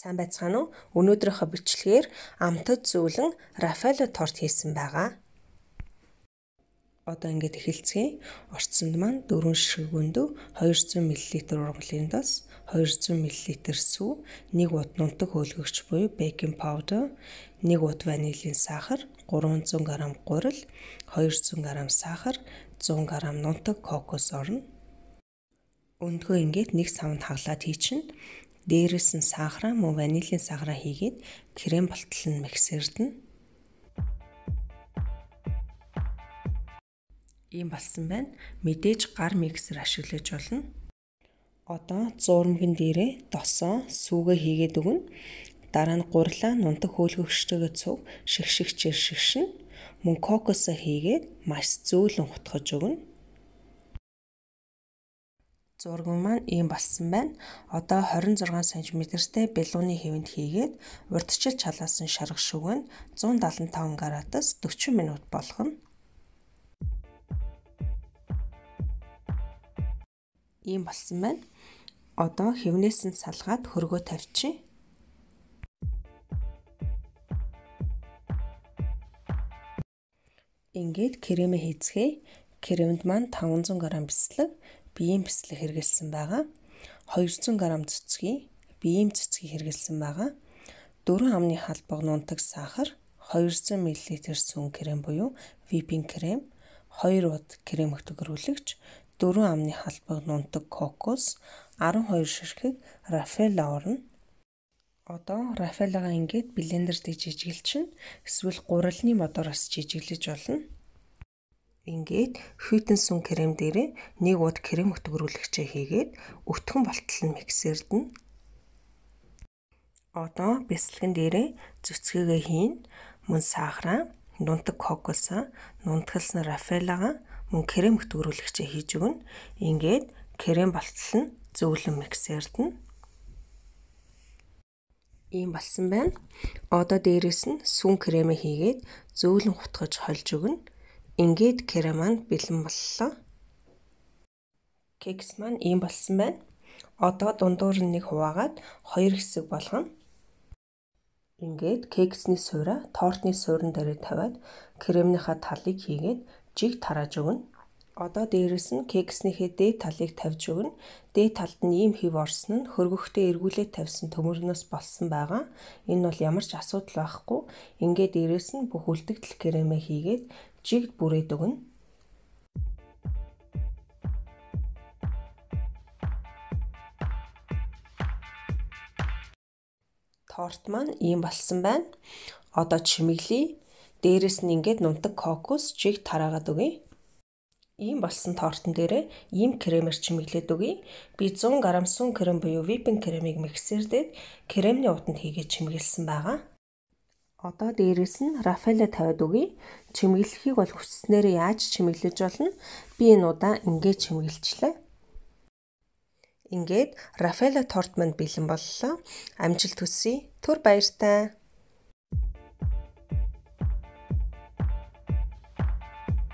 Сайн байцгаана уу? Өнөөдрийнхөө бичлэгээр амтад зөөлөн Рафаэлло торт хийсэн байгаа. Одоо ингээд эхэлцгээе. Орцонд маань 4 ширхэг өндөг, 200 мл ургамлын дос, 200 мл сүү, 1 уут нунтаг хөөлгөгч буюу baking powder, 1 уут ванилийн сахар, 300 г гурил, 200 г сахар, 100 г нунтаг кокос орно. Өндгөө ингээд нэг савнд хаглаад хийчихнэ. Дээрээс нь сахараа мөн ванилийн сахараа хийгээд крем болтол нь миксердэнэ. Ийм болсон байна. Мэдээж гар миксер ашиглаж болно. Одоо зуурмаган дээрээ досоо сүүгээ хийгээд өгнө. Дараа нь гурлаа нунтаг хөөлгөгчтэйгээ цуг шигшигчээр шигшинэ. Мөн кокосоо хийгээд маш зөөлөн хутгаж өгнө. Зураг маань ийм болсон байна. Одоо 26 см-тэй бялууны хэвэнд хийгээд урдчил чалаасан шарга шүгэн 175 градус 40 минут болгоно. Ийм болсон байна. Одоо хэвнээс нь салгаад хөргөө тавьчих. Ингээд кремээ хийцгээе. Кремд маань 500 г бислэг, биеийн бислэг хэрэглэсэн байгаа. 200 г цэцгий, биеийн цэцгий хэрэглэсэн байгаа. 4 амны халбаг нунтаг сахар, 200 мл сүүн крем буюу whipping крем, 2 уут крем хөтгөрүүлэгч, 4 амны халбаг нунтаг кокос, 12 ширхэг Рафаэлло орно. Одоо Рафаэллогоо ингээд блендер дээр жижиглэчихнэ. Эсвэл гурилны модоороос жижиглэж болно. Ингээд хүйтэн сүүн крем дээрээ 1 уут крем хөтгөрүүлэгчээ хийгээд өтгөн болтол нь миксердэнэ. Одоо бясалган дээрээ цэцгээгээ хийн. Мөн сахараа, нунтаг кокосоо, нунтгалсан Рафаэллогоо мөн крем хөтгөрүүлэгчээ хийж өгнө. Ингээд крем болтол нь зөөлөн миксердэнэ. Ийм болсон байна. Одоо дээрээс нь сүүн кремээ хийгээд зөөлөн хутгаж холж өгнө. Ингээд крем маань бэлэн боллоо. Кекс маань ийм болсон байна. Одоо дундуур нь нэг хуваагаад 2 хэсэг болгоно. Ингээд кексний суураа тортны суурин дээр тавиад кремнийхаа талыг хийгээд жиг тарааж өгнө. Одоо дээрээс нь кекснийхээ дээд талыг тавьж өгнө. Дээд талд нь ийм хэв орсон нь хөргөгтөө эргүүлээд тавьсан төмөрнөөс болсон байгаа. Энэ бол ямар ч асуудал байхгүй. Ингээд дээрээс нь бүх үлдэгдэл кремээ хийгээд жигд бүрээд өгнө. Торт маань ийм болсон байна. Одоо чимэглэе. Дээрээс нь ингээд нунтаг кокос жиг тараагаад өгье. Ийм болсон тортон дээрээ ийм кремээр чимэглээд өгье. Би 100 г сүүн крем буюу whipping кремийг миксердээд кремний уутанд хийгээд чимэглэсэн байгаа. Одоо дээрээс нь Рафаэлло тавиад өгье. Чимэглэхийг бол хүсснээрээ яаж чимэглэж болно. Би энэ удаа ингээд чимэглэчлээ. Ингээд Рафаэлло торт маань бэлэн боллоо. Амжилт хүсье. Түр баяртай.